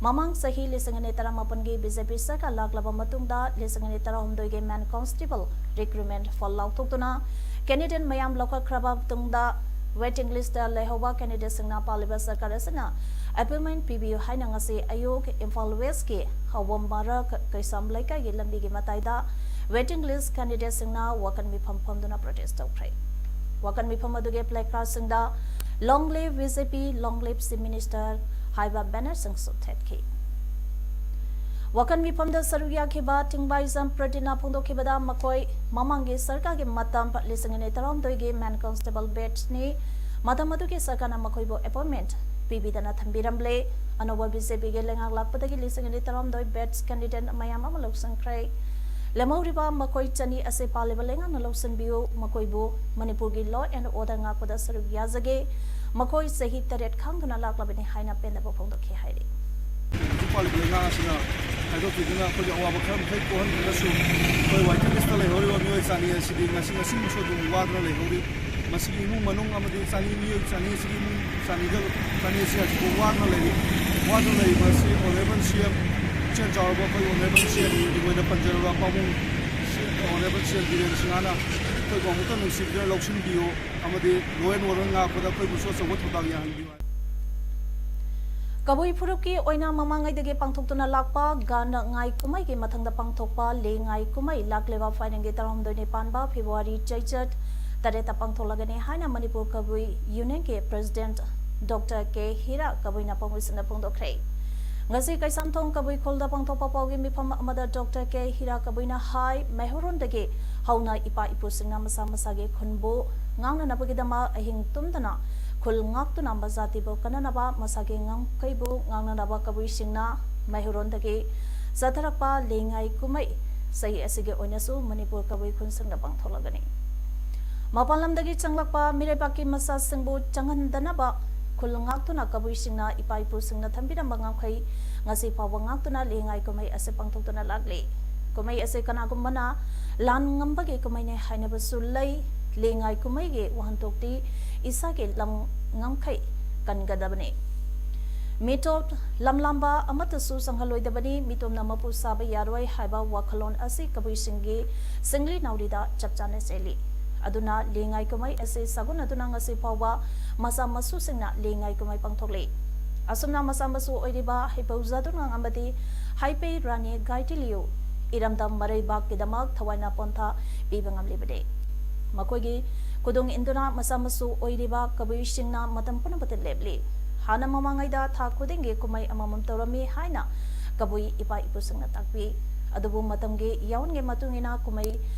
ꯃꯃꯥꯡ ꯆꯍꯤ ꯂꯤꯁꯤꯡ ꯑꯅꯤ ꯇꯔꯥꯃꯥꯄꯟꯒꯤ B J P ꯁꯔꯀꯥꯔ ꯂꯥꯛꯂꯕ ꯃꯇꯨꯡꯗ ꯂꯤꯁꯤꯡ ꯑꯅꯤ ꯇꯔꯥꯍꯨꯝꯗꯣꯏꯒꯤ men constable recruitment ꯐꯜ ꯂꯥꯎꯊꯣꯛꯇꯨꯅ candidate ꯃꯌꯥꯝ ꯂꯧꯈꯠꯈ꯭ꯔꯕ ꯃꯇꯨꯡꯗ Waiting list ꯂꯩꯍꯧꯕ candidateꯁꯤꯡꯅ ꯄꯥꯜꯂꯤꯕ ꯁꯔꯀꯥꯔ ꯑꯁꯤꯅ appointment ꯄꯤꯕꯤꯌꯨ ꯍꯥꯏꯅ ꯉꯁꯤ ꯑꯌꯨꯛ ꯏꯝꯐꯥꯜ Westꯀꯤ ꯍꯧꯕꯝ ꯃꯔꯛ ꯀꯩꯁꯥꯝ ꯂꯩꯀꯥꯏꯒꯤ ꯂꯝꯕꯤꯒꯤ ꯃꯇꯥꯏꯗ waiting list candidateꯁꯤꯡꯅ ꯋꯥꯀꯟ ꯃꯤꯐꯝ ꯐꯝꯗꯨꯅ protest ꯇꯧꯈ꯭ꯔꯦ꯫ ꯋꯥꯀꯟ ꯃꯤꯐꯝ ꯑꯗꯨꯒꯤ placardꯁꯤꯡꯗ "Long live BJP, long live Chief Minister" ꯍꯥꯏꯕ bannerꯁꯤꯡꯁꯨ ꯊꯦꯠꯈꯤ꯫ ꯋꯥꯀꯟ ꯃꯤꯐꯝꯗ ꯁꯔꯨꯛ ꯌꯥꯈꯤꯕ ꯇꯤꯡꯕꯥꯏꯖꯝ ꯄ꯭ꯔꯇꯤꯅ ꯐꯣꯡꯗꯣꯛꯈꯤꯕꯗ ꯃꯈꯣꯏ ꯃꯃꯥꯡꯒꯤ ꯁꯔꯀꯥꯔꯒꯤ ꯃꯇꯝ ꯂꯤꯁꯤꯡ ꯑꯅꯤ ꯇꯔꯥꯍꯨꯝꯗꯣꯏꯒꯤ man constable batchꯅꯤ꯫ ꯃꯇꯝ ꯑꯗꯨꯒꯤ ꯁꯔꯀꯥꯔꯅ ꯃꯈꯣꯏꯕꯨ appointment ꯄꯤꯕꯤꯗꯅ ꯊꯝꯕꯤꯔꯝꯂꯦ꯫ ꯑꯅꯧꯕ BJPꯒꯤ ꯂꯩꯉꯥꯛ ꯂꯥꯛꯄꯗꯒꯤ ꯂꯤꯁꯤꯡ ꯑꯅꯤ ꯇꯔꯥꯍꯨꯝꯗꯣꯏ batch candidate ꯃꯌꯥꯝ ꯑꯃ ꯂꯧꯁꯤꯟꯈ꯭ꯔꯦ꯫ ꯂꯦꯝꯍꯧꯔꯤꯕ ꯃꯈꯣꯏ ꯆꯅꯤ ꯑꯁꯤ ꯄꯥꯜꯂꯤꯕ ꯂꯩꯉꯥꯛꯅ ꯂꯧꯁꯤꯟꯕꯤꯌꯨ꯫ ꯃꯈꯣꯏꯕꯨ ꯃꯅꯤꯄꯨꯔꯒꯤ law and order ꯉꯥꯛꯄꯗ ꯁꯔꯨꯛ ꯌꯥꯖꯒꯦ꯫ ꯃꯈꯣꯏ ꯆꯍꯤ ꯇꯔꯦꯠ ꯈꯥꯡꯗꯨꯅ ꯂꯥꯛꯂꯕꯅꯤ ꯍꯥꯏꯅ ꯄꯦꯟꯗꯕ ꯐꯣꯡꯗꯣꯛꯈꯤ ꯍꯥꯏꯔꯤ꯫ ꯍꯧꯖꯤꯛ ꯄꯥꯜꯂꯤꯕ ꯂꯩꯉꯥꯛ ꯑꯁꯤꯅ ꯈꯥꯏꯗꯣꯛꯄꯤꯗꯨꯅ ꯑꯩꯈꯣꯏꯒꯤ ꯑꯋꯥꯕ ꯈꯔ ꯃꯈꯩ ꯀꯣꯛꯍꯟꯗ꯭ꯔꯒꯁꯨ, ꯑꯩꯈꯣꯏ waiting listꯇ ꯂꯩꯍꯧꯔꯤꯕ ꯃꯤꯑꯣꯏ ꯆꯅꯤ ꯑꯁꯤꯗꯤ ꯉꯁꯤ ꯉꯁꯤꯃꯛꯁꯨ ꯑꯗꯨꯝ ꯋꯥꯗꯨꯅ ꯂꯩꯍꯧꯔꯤ꯫ ꯃꯁꯤꯒꯤ ꯏꯃꯨꯡ ꯃꯅꯨꯡ ꯑꯃꯗꯤ ꯆꯅꯤ, ꯃꯤꯑꯣꯏ ꯆꯅꯤ ꯑꯁꯤꯒꯤ ꯏꯃꯨꯡ ꯆꯅꯤꯗ, ꯆꯅꯤ ꯑꯁꯤ ꯍꯧꯖꯤꯛ ꯐꯥꯎ ꯋꯥꯗꯨꯅ ꯂꯩꯔꯤ꯫ ꯋꯥꯗꯨꯅ ꯂꯩꯔꯤꯕ ꯑꯁꯤ Honourable CM, ꯏꯆꯦꯜ ꯆꯥꯎꯔꯕ ꯑꯩꯈꯣꯏ Honourable CMꯒꯤ ꯑꯣꯏꯅ ꯄꯟꯖꯔꯕ ꯄꯥꯕꯨꯡ ꯁꯤ-, Honourable CM ꯕꯤꯔꯦꯟ ꯁꯤꯡꯍꯅ ꯑꯩꯈꯣꯏꯕꯨ ꯑꯃꯨꯛꯇ ꯅꯨꯡꯁꯤꯕꯤꯗꯨꯅ ꯂꯧꯁꯤꯟꯕꯤꯌꯨ ꯑꯃꯗꯤ law and order ꯉꯥꯛꯄꯗ ꯑꯩꯈꯣꯏꯕꯨꯁꯨ ꯑꯆꯧꯕ ꯊꯧꯗꯥꯡ ꯌꯥꯍꯟꯕꯤꯌꯨ ꯍꯥꯏ꯫ ꯀꯕꯨꯏ ꯐꯨꯔꯨꯞꯀꯤ ꯑꯣꯏꯅ ꯃꯃꯥꯡꯉꯩꯗꯒꯤ ꯄꯥꯡꯊꯣꯛꯇꯨꯅ ꯂꯥꯛꯄ ꯒꯥꯟ ꯉꯥꯏ ꯀꯨꯝꯍꯩꯒꯤ ꯃꯊꯪꯗ ꯄꯥꯡꯊꯣꯛꯄ ꯂꯦ ꯉꯥꯏ ꯀꯨꯝꯍꯩ ꯂꯥꯛꯂꯤꯕ ꯐꯥꯏꯔꯦꯟꯒꯤ ꯇꯔꯥꯍꯨꯝꯗꯣꯏꯅꯤ ꯄꯥꯟꯕ February ꯆꯩꯆꯠ ꯇꯔꯦꯠꯇ ꯄꯥꯡꯊꯣꯛꯂꯒꯅꯤ ꯍꯥꯏꯅ ꯃꯅꯤꯄꯨꯔ ꯀꯕꯨꯏ Unionꯒꯤ President Doctor ꯀꯦ ꯍꯤꯔꯥ ꯀꯕꯨꯏꯅ ꯄꯥꯎꯃꯤꯁꯤꯡꯗ ꯐꯣꯡꯗꯣꯛꯈ꯭ꯔꯦ꯫ ꯉꯁꯤ ꯀꯩꯁꯥꯝꯊꯣꯡ ꯀꯕꯨꯏ ꯈꯨꯜꯗ ꯄꯥꯡꯊꯣꯛꯄ ꯄꯥꯎꯒꯤ ꯃꯤꯐꯝ ꯑꯃꯗ Doctor ꯀꯦ ꯍꯤꯔꯥ ꯀꯕꯨꯏꯅ ꯍꯥꯏ, ꯃꯩꯍꯧꯔꯣꯟꯗꯒꯤ ꯍꯧꯅ ꯏꯄꯥ ꯏꯄꯨꯁꯤꯡꯅ ꯃꯁꯥ ꯃꯁꯥꯒꯤ ꯈꯨꯟꯕꯨ ꯉꯥꯛꯅꯅꯕꯒꯤꯗꯃꯛ ꯑꯍꯤꯡ ꯇꯨꯝꯗꯅ ꯈꯨꯜ ꯉꯥꯛꯇꯨꯅ ꯃꯖꯥꯇꯤꯕꯨ ꯀꯟꯅꯅꯕ, ꯃꯁꯥꯒꯤ ꯉꯝꯈꯩꯕꯨ ꯉꯥꯛꯅꯅꯕ ꯀꯕꯨꯏꯁꯤꯡꯅ ꯃꯩꯍꯧꯔꯣꯟꯗꯒꯤ ꯆꯠꯊꯔꯛꯄ ꯂꯦ ꯉꯥꯏ ꯀꯨꯝꯍꯩ ꯆꯍꯤ ꯑꯁꯤꯒꯤ ꯑꯣꯏꯅꯁꯨ ꯃꯅꯤꯄꯨꯔ ꯀꯕꯨꯏ ꯈꯨꯟꯁꯤꯡꯗ ꯄꯥꯡꯊꯣꯛꯂꯒꯅꯤ꯫ ꯃꯄꯥꯟ ꯂꯝꯗꯒꯤ ꯆꯪꯂꯛꯄ ꯃꯤꯔꯩꯕꯥꯛꯀꯤ ꯃꯆꯥꯁꯤꯡꯕꯨ ꯆꯪꯍꯟꯗꯅꯕ ꯈꯨꯜ ꯉꯥꯛꯇꯨꯅ ꯀꯕꯨꯏꯁꯤꯡꯅ ꯏꯄꯥ ꯏꯄꯨꯁꯤꯡꯅ ꯊꯝꯕꯤꯔꯝꯕ ꯉꯝꯈꯩ ꯉꯁꯤ ꯐꯥꯎꯕ ꯉꯥꯛꯇꯨꯅ ꯂꯦ ꯉꯥꯏ ꯀꯨꯝꯍꯩ ꯑꯁꯤ ꯄꯥꯡꯊꯣꯛꯇꯨꯅ ꯂꯥꯛꯂꯤ꯫ ꯀꯨꯝꯍꯩ ꯑꯁꯤ ꯀꯅꯥꯒꯨꯝꯕꯅ ꯂꯥꯟ ꯉꯝꯕꯒꯤ ꯀꯨꯝꯍꯩꯅꯤ ꯍꯥꯏꯅꯕꯁꯨ ꯂꯩ꯫ ꯂꯦ ꯉꯥꯏ ꯀꯨꯝꯍꯩꯒꯤ ꯋꯥꯍꯟꯊꯣꯛꯇꯤ ꯏꯁꯥꯒꯤ ꯂꯝ ꯉꯝꯈꯩ ꯀꯟꯒꯗꯕꯅꯤ꯫ ꯃꯤꯇꯣꯞ ꯂꯝꯂꯥꯝꯕ ꯑꯃꯠꯇꯁꯨ ꯆꯪꯍꯜꯂꯣꯏꯗꯕꯅꯤ, ꯃꯤꯇꯣꯞꯅ ꯃꯄꯨ ꯁꯥꯕ ꯌꯥꯔꯣꯏ ꯍꯥꯏꯕ ꯋꯥꯈꯜꯂꯣꯟ ꯑꯁꯤ ꯀꯕꯨꯏꯁꯤꯡꯒꯤ ꯁꯤꯡꯂꯤ ꯅꯥꯎꯔꯤꯗ ꯆꯞ ꯆꯥꯅ ꯆꯦꯜꯂꯤ꯫ ꯑꯗꯨꯅ ꯂꯤꯉꯥꯏ ꯀꯨꯝꯍꯩ ꯑꯁꯤ ꯁꯥꯒꯣꯟꯅꯗꯨꯅ ꯉꯁꯤ ꯐꯥꯎꯕ ꯃꯆꯥ ꯃꯁꯨꯁꯤꯡꯅ ꯂꯤꯉꯥꯏ ꯀꯨꯝꯍꯩ ꯄꯥꯡꯊꯣꯛꯂꯤ꯫ ꯑꯁꯨꯝꯅ ꯃꯆꯥ ꯃꯁꯨ ꯑꯣꯏꯔꯤꯕ ꯍꯩꯄꯧ ꯖꯥꯗꯨꯅꯥꯡ ꯑꯃꯗꯤ ꯍꯩꯄꯩ ꯔꯥꯅꯤ ꯒꯥꯏꯇꯤꯂꯤꯌꯨ ꯏꯔꯝꯗꯝ ꯃꯔꯩꯕꯥꯛꯀꯤꯗꯃꯛ ꯊꯋꯥꯏꯅ ꯄꯣꯟꯊꯥ ꯄꯤꯕ ꯉꯝꯂꯤꯕꯅꯤ꯫ ꯃꯈꯣꯏꯒꯤ ꯈꯨꯗꯨꯡ ꯏꯟꯗꯨꯅ ꯃꯆꯥ ꯃꯁꯨ ꯑꯣꯏꯔꯤꯕ ꯀꯕꯨꯏꯁꯤꯡꯅ ꯃꯇꯝ ꯄꯨꯝꯅꯃꯛꯇ ꯂꯦꯞꯂꯤ꯫ ꯍꯥꯟꯅ ꯃꯃꯥꯡꯉꯩꯗ ꯊꯥ ꯈꯨꯗꯤꯡꯒꯤ ꯀꯨꯝꯍꯩ ꯑꯃꯃꯝ ꯇꯧꯔꯝꯃꯤ ꯍꯥꯏꯅ ꯀꯕꯨꯏ ꯏꯄꯥ ꯏꯄꯨꯁꯤꯡꯅ ꯇꯥꯛꯄꯤ꯫ ꯑꯗꯨꯕꯨ ꯃꯇꯝꯒꯤ ꯌꯥꯑꯣꯟꯒꯤ ꯃꯇꯨꯡ ꯏꯟꯅ ꯀꯨꯝꯍꯩ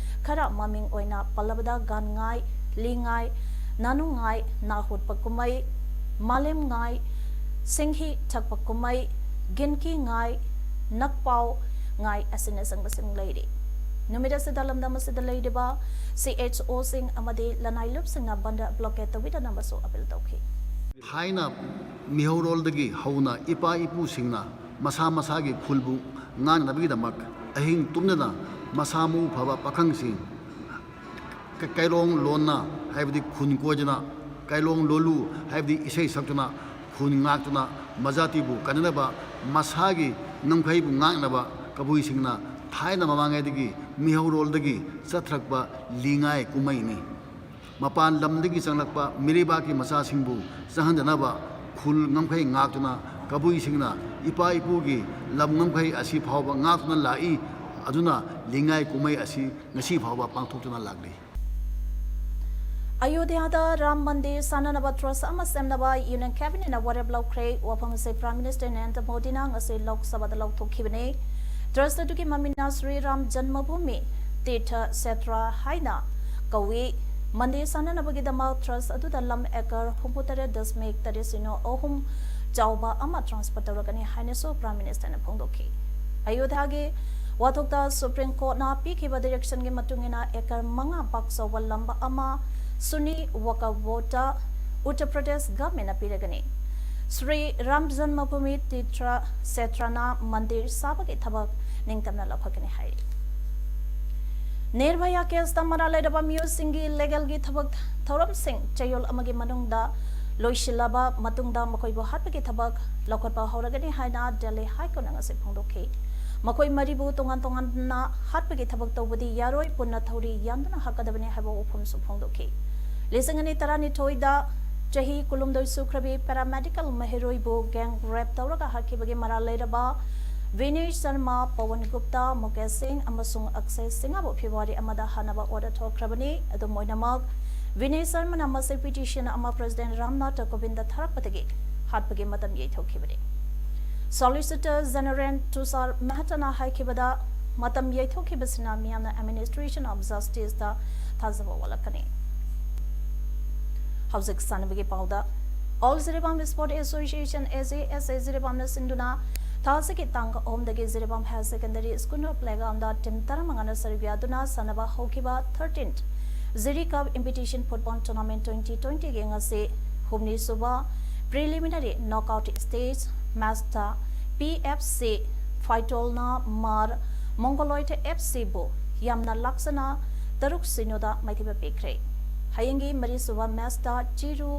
ꯈꯔ, ꯃꯃꯤꯡ ꯑꯣꯏꯅ ꯄꯜꯂꯕꯗ ꯒꯥꯟꯉꯥꯏ, ꯂꯤꯉꯥꯏ, ꯅꯥꯅꯨꯉꯥꯏ, ꯅꯥꯍꯨꯠꯄ ꯀꯨꯝꯍꯩ, ꯃꯥꯂꯦꯝꯉꯥꯏ, ꯁꯤꯡꯍꯤ ꯊꯛꯄ ꯀꯨꯝꯍꯩ, ꯒꯤꯟꯀꯤ ꯉꯥꯏ, ꯅꯛꯄꯥꯎ ꯉꯥꯏ ꯑꯁꯤꯅꯆꯤꯡꯕꯁꯤꯡ ꯂꯩꯔꯤ꯫ ꯅꯨꯃꯤꯠ ꯑꯁꯤꯗ ꯂꯝꯗꯝ ꯑꯁꯤꯗ ꯂꯩꯔꯤꯕ ꯁꯤ ꯑꯩꯆ ꯑꯣꯁꯤꯡ ꯑꯃꯗꯤ ꯂꯅꯥꯏ ꯂꯨꯞꯁꯤꯡꯅ ꯕꯟꯗ ꯕ꯭ꯂꯣꯀꯦꯠ ꯇꯧꯕꯤꯗꯅꯕꯁꯨ ꯑꯄꯤꯜ ꯇꯧꯈꯤ꯫ ꯊꯥꯏꯅ ꯃꯤꯍꯧꯔꯣꯜꯗꯒꯤ ꯍꯧꯅ ꯏꯄꯥ ꯏꯄꯨꯁꯤꯡꯅ ꯃꯁꯥ ꯃꯁꯥꯒꯤ ꯈꯨꯜꯕꯨ ꯉꯥꯛꯅꯕꯒꯤꯗꯃꯛ ꯑꯍꯤꯡ ꯇꯨꯝꯗꯅ ꯃꯁꯥ ꯃꯎ ꯐꯕ ꯄꯥꯈꯪꯁꯤꯡ ꯀ-, ꯀꯩꯔꯣꯡ ꯂꯣꯟꯅ, ꯍꯥꯏꯕꯗꯤ ꯈꯨꯟ ꯀꯣꯏꯗꯨꯅ, ꯀꯩꯂꯣꯡ ꯂꯣꯜꯂꯨ, ꯍꯥꯏꯕꯗꯤ ꯏꯁꯩ ꯁꯛꯇꯨꯅ, ꯈꯨꯟ ꯉꯥꯛꯇꯨꯅ, ꯃꯖꯥꯇꯤꯕꯨ ꯀꯟꯅꯅꯕ, ꯃꯁꯥꯒꯤ ꯉꯝꯈꯩꯕꯨ ꯉꯥꯛꯅꯕ ꯀꯕꯨꯏꯁꯤꯡꯅ ꯊꯥꯏꯅ ꯃꯃꯥꯡꯉꯩꯗꯒꯤ ꯃꯤꯍꯧꯔꯣꯜꯗꯒꯤ ꯆꯠꯊꯔꯛꯄ ꯂꯤꯉꯥꯏ ꯀꯨꯝꯍꯩꯅꯤ꯫ ꯃꯄꯥꯟ ꯂꯝꯗꯒꯤ ꯆꯪꯂꯛꯄ ꯃꯤꯔꯩꯕꯥꯛꯀꯤ ꯃꯆꯥꯁꯤꯡꯕꯨ ꯆꯪꯍꯟꯗꯅꯕ ꯈꯨꯜ ꯉꯝꯈꯩ ꯉꯥꯛꯇꯨꯅ ꯀꯕꯨꯏꯁꯤꯡꯅ ꯏꯄꯥ ꯏꯄꯨꯒꯤ ꯂꯝ ꯉꯝꯈꯩ ꯑꯁꯤ ꯐꯥꯎꯕ ꯉꯥꯛꯇꯨꯅ ꯂꯥꯛꯏ꯫ ꯑꯗꯨꯅ ꯂꯤꯉꯥꯏ ꯀꯨꯝꯍꯩ ꯑꯁꯤ ꯉꯁꯤ ꯐꯥꯎꯕ ꯄꯥꯡꯊꯣꯛꯇꯨꯅ ꯂꯥꯛꯂꯤ꯫ ꯑꯌꯣꯙ꯭ꯌꯥꯗ ꯔꯥꯝ ꯃꯟꯗꯤꯔ ꯁꯥꯅꯅꯕ ꯇ꯭ꯔꯁ ꯑꯃ ꯁꯦꯝꯅꯕ ꯌꯨꯅꯤꯌꯟ ꯀꯦꯕꯤꯅꯦꯠꯅ ꯋꯥꯔꯦꯞ ꯂꯧꯈ꯭ꯔꯦ꯫ ꯋꯥꯐꯝ ꯑꯁꯤ ꯄ꯭ꯔꯥꯏꯝ ꯃꯤꯅꯤꯁꯇꯔ ꯅꯔꯦꯟꯗ꯭ꯔ ꯃꯣꯗꯤꯅ ꯉꯁꯤ ꯂꯣꯛ ꯁꯚꯥꯗ ꯂꯧꯊꯣꯛꯈꯤꯕꯅꯤ꯫ ꯇ꯭ꯔꯁ ꯑꯗꯨꯒꯤ ꯃꯃꯤꯡꯅ ꯁ꯭ꯔꯤ ꯔꯥꯝ ꯖꯟꯃꯚꯨꯃꯤ ꯇꯤꯔꯊ ꯁꯦꯇ꯭ꯔ ꯍꯥꯏꯅ ꯀꯧꯏ꯫ ꯃꯟꯗꯤꯔ ꯁꯥꯅꯅꯕꯒꯤꯗꯃꯛ ꯇ꯭ꯔꯁ ꯑꯗꯨꯗ ꯂꯝ ꯑꯦꯀꯔ ꯍꯨꯝꯐꯨꯇꯔꯦꯠ ꯗꯁꯃꯤꯛ ꯇꯔꯦꯠ ꯁꯤꯅꯣ ꯑꯍꯨꯝ ꯆꯥꯎꯕ ꯑꯃ ꯇ꯭ꯔꯥꯟꯁꯐꯔ ꯇꯧꯔꯒꯅꯤ ꯍꯥꯏꯅꯁꯨ ꯄ꯭ꯔꯥꯏꯝ ꯃꯤꯅꯤꯁꯇꯔꯅ ꯐꯣꯡꯗꯣꯛꯈꯤ꯫ ꯑꯌꯣꯙ꯭ꯌꯥꯒꯤ ꯋꯥꯊꯣꯛꯇ ꯁꯨꯄ꯭ꯔꯤꯝ ꯀꯣꯔꯠꯅ ꯄꯤꯈꯤꯕ ꯗꯥꯏꯔꯦꯛꯁꯟꯒꯤ ꯃꯇꯨꯡ ꯏꯟꯅ ꯑꯦꯀꯔ ꯃꯉꯥ ꯄꯥꯛ ꯆꯥꯎꯕ ꯂꯝ ꯑꯃ ꯁꯨꯟꯅꯤ ꯋꯛꯐ ꯕꯣꯔꯗꯇ ꯎꯠꯇꯔ ꯄ꯭ꯔꯗꯦꯁ ꯒꯚꯔꯟꯃꯦꯟꯠꯅ ꯄꯤꯔꯒꯅꯤ꯫ ꯁ꯭ꯔꯤ ꯔꯥꯝ ꯖꯟꯃꯚꯨꯃꯤ ꯇꯤꯔꯊ ꯁꯦꯇ꯭ꯔꯅ ꯃꯟꯗꯤꯔ ꯁꯥꯕꯒꯤ ꯊꯕꯛ ꯅꯤꯡꯇꯝꯅ ꯂꯧꯈꯠꯀꯅꯤ ꯍꯥꯏꯔꯤ꯫ ꯅꯤꯔꯚꯌꯥ ꯀꯦꯁꯇ ꯃꯔꯥꯜ ꯂꯩꯔꯕ ꯃꯤꯑꯣꯏꯁꯤꯡꯒꯤ ꯂꯤꯒꯦꯜꯒꯤ ꯊꯕꯛ ꯊꯧꯔꯝꯁꯤꯡ ꯆꯌꯣꯜ ꯑꯃꯒꯤ ꯃꯅꯨꯡꯗ ꯂꯣꯏꯁꯤꯜꯂꯕ ꯃꯇꯨꯡꯗ ꯃꯈꯣꯏꯕꯨ ꯍꯥꯠꯄꯒꯤ ꯊꯕꯛ ꯂꯧꯈꯠꯄ ꯍꯧꯔꯒꯅꯤ ꯍꯥꯏꯅ ꯗꯦꯜꯂꯤ ꯍꯥꯏ ꯀꯣꯔꯠꯅ ꯉꯁꯤ ꯐꯣꯡꯗꯣꯛꯈꯤ꯫ ꯃꯈꯣꯏ ꯃꯔꯤꯕꯨ ꯇꯣꯉꯥꯟ ꯇꯣꯉꯥꯟꯅ ꯍꯥꯠꯄꯒꯤ ꯊꯕꯛ ꯇꯧꯕꯗꯤ ꯌꯥꯔꯣꯏ, ꯄꯨꯟꯅ ꯊꯧꯔꯤ ꯌꯥꯟꯗꯨꯅ ꯍꯥꯠꯀꯗꯕꯅꯤ ꯍꯥꯏꯕ ꯋꯥꯐꯝꯁꯨ ꯐꯣꯡꯗꯣꯛꯈꯤ꯫ ꯂꯤꯁꯤꯡ ꯑꯅꯤ ꯇꯔꯥꯅꯤꯊꯣꯏꯗ ꯆꯍꯤ ꯀꯨꯟꯍꯨꯝꯗꯣꯏ ꯁꯨꯈ꯭ꯔꯕꯤ ꯄꯦꯔꯥꯃꯦꯗꯤꯀꯦꯜ ꯃꯍꯩꯔꯣꯏꯕꯨ ꯒꯦꯡ ꯔꯦꯞ ꯇꯧꯔꯒ ꯍꯥꯠꯈꯤꯕꯒꯤ ꯃꯔꯥꯜ ꯂꯩꯔꯕ ꯚꯤꯅꯦꯁ ꯁꯔꯃ, ꯄꯋꯟ ꯒꯨꯞꯇꯥ, ꯃꯨꯀꯦꯁ ꯁꯤꯡ ꯑꯃꯁꯨꯡ ꯑꯛꯁꯦ ꯁꯤꯡꯍꯕꯨ ꯐꯦꯕ꯭ꯔꯨꯋꯥꯔꯤ ꯑꯃꯗ ꯍꯥꯠꯅꯕ ꯑꯣꯔꯗꯔ ꯊꯣꯛꯈ꯭ꯔꯕꯅꯤ꯫ ꯑꯗꯨꯝ ꯑꯣꯏꯅꯃꯛ, ꯚꯤꯅꯦꯁ ꯁꯔꯃꯅ ꯃꯁꯤ ꯄꯤꯇꯤꯁꯟ ꯑꯃ ꯄ꯭ꯔꯦꯁꯤꯗꯦꯟꯠ ꯔꯥꯝꯅꯥꯊ ꯀꯣꯕꯤꯟꯗ ꯊꯥꯔꯛꯄꯗꯒꯤ ꯍꯥꯠꯄꯒꯤ ꯃꯇꯝ ꯌꯩꯊꯣꯛꯈꯤꯕꯅꯤ꯫ ꯁꯣꯂꯤꯁꯤꯇꯔ ꯖꯦꯅꯔꯦꯜ ꯇꯨꯁꯥꯔ ꯃꯦꯍꯇꯥꯅ ꯍꯥꯏꯈꯤꯕꯗ, ꯃꯇꯝ ꯌꯩꯊꯣꯛꯈꯤꯕꯁꯤꯅ ꯃꯤꯌꯥꯝꯅ ꯑꯦꯗꯃꯤꯅꯤꯁꯇ꯭ꯔꯦꯁꯟ ꯑꯣꯐ ꯖꯁꯇꯤꯁꯇ ꯊꯥꯖꯕ ꯋꯥꯠꯂꯛꯀꯅꯤ꯫ ꯍꯧꯖꯤꯛ ꯁꯥꯟꯅꯕꯒꯤ ꯄꯥꯎꯗ, all Jiribam sport association, A J S A, ꯖꯤꯔꯤꯕꯥꯝꯅ ꯁꯤꯟꯗꯨꯅ ꯊꯥꯁꯤꯒꯤ ꯇꯥꯡ ꯑꯍꯨꯝꯗꯒꯤ Jiribam higher secondary school playground team ꯇꯔꯥꯃꯉꯥꯅ ꯁꯔꯨꯛ ꯌꯥꯗꯨꯅ ꯁꯥꯟꯅꯕ ꯍꯧꯈꯤꯕ thirteen Jiri cup invitation football tournament twenty ꯇ꯭ꯋꯦꯟꯇꯤꯒꯤ ꯉꯁꯤ ꯍꯨꯝꯅꯤꯁꯨꯕ ꯄ꯭ꯔꯤꯂꯤꯃꯤꯅꯔꯤ ꯅꯣꯛꯑꯥꯎꯠ ꯁ꯭ꯇꯦꯖ ꯃꯦꯆꯇ ꯄꯤ ꯑꯦꯐ ꯁꯤ ꯐꯥꯏꯇꯣꯜꯅ ꯃꯥꯔ ꯃꯣꯡꯒꯣꯂꯣꯏꯗ ꯑꯦꯐ ꯁꯤꯕꯨ ꯌꯥꯝꯅ ꯂꯥꯛꯆꯅ ꯇꯔꯨꯛ ꯁꯤꯅꯣꯗ ꯃꯥꯏꯊꯤꯕ ꯄꯤꯈ꯭ꯔꯦ꯫ ꯍꯌꯦꯡꯒꯤ ꯃꯔꯤꯁꯨꯕ ꯃꯦꯆꯇ ꯆꯤꯔꯨ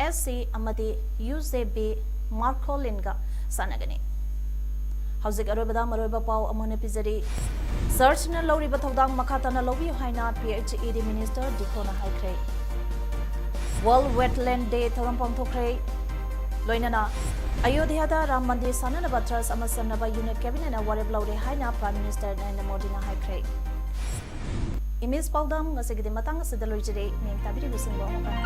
ꯑꯦꯁ ꯁꯤ ꯑꯃꯗꯤ ꯌꯨ ꯖꯦ ꯕꯤ ꯃꯥꯔꯀꯣꯂꯤꯟꯒ ꯁꯥꯟꯅꯒꯅꯤ꯫ ꯍꯧꯖꯤꯛ ꯑꯔꯣꯏꯕꯗ ꯃꯔꯨꯑꯣꯏꯕ ꯄꯥꯎ ꯑꯃꯨꯛ ꯍꯟꯅ ꯄꯤꯖꯔꯤ꯫ ꯁꯔꯆꯅ ꯂꯧꯔꯤꯕ ꯊꯧꯗꯥꯡ ꯃꯈꯥ ꯇꯥꯅ ꯂꯧꯕꯤꯌꯨ ꯍꯥꯏꯅ ꯄꯤ ꯑꯩꯆ ꯏ ꯗꯤ ꯃꯤꯅꯤꯁꯇꯔ ꯗꯤꯀ꯭ꯔꯣꯅ ꯍꯥꯏꯈ꯭ꯔꯦ꯫ ꯋꯥꯔꯜꯗ ꯋꯦꯠꯂꯦꯟꯗ ꯗꯦ ꯊꯧꯔꯝ ꯄꯥꯡꯊꯣꯛꯈ꯭ꯔꯦ꯫ ꯂꯣꯏꯅꯅ ꯑꯌꯣꯙ꯭ꯌꯥꯗ ꯔꯥꯝ ꯃꯟꯗꯤꯔ ꯁꯥꯅꯅꯕ ꯇ꯭ꯔꯁ ꯑꯃ ꯁꯦꯝꯅꯕ ꯌꯨꯅꯤꯌꯟ ꯀꯦꯕꯤꯅꯦꯠꯅ ꯋꯥꯔꯦꯞ ꯂꯧꯔꯦ ꯍꯥꯏꯅ ꯄ꯭ꯔꯥꯏꯝ ꯃꯤꯅꯤꯁꯇꯔ ꯅꯔꯦꯟꯗ꯭ꯔ ꯃꯣꯗꯤꯅ ꯍꯥꯏꯈ꯭ꯔꯦ꯫ ꯏꯃꯦꯖ ꯄꯥꯎꯗꯝ ꯉꯁꯤꯒꯤꯗꯤ ꯃꯇꯥꯡ ꯑꯁꯤꯗ ꯂꯣꯏꯖꯔꯦ꯫ ꯃꯤꯌꯥꯝ ꯇꯥꯕꯤꯔꯤꯕꯁꯤꯡꯕꯨ ꯑꯃꯨꯛ ꯍꯟꯅ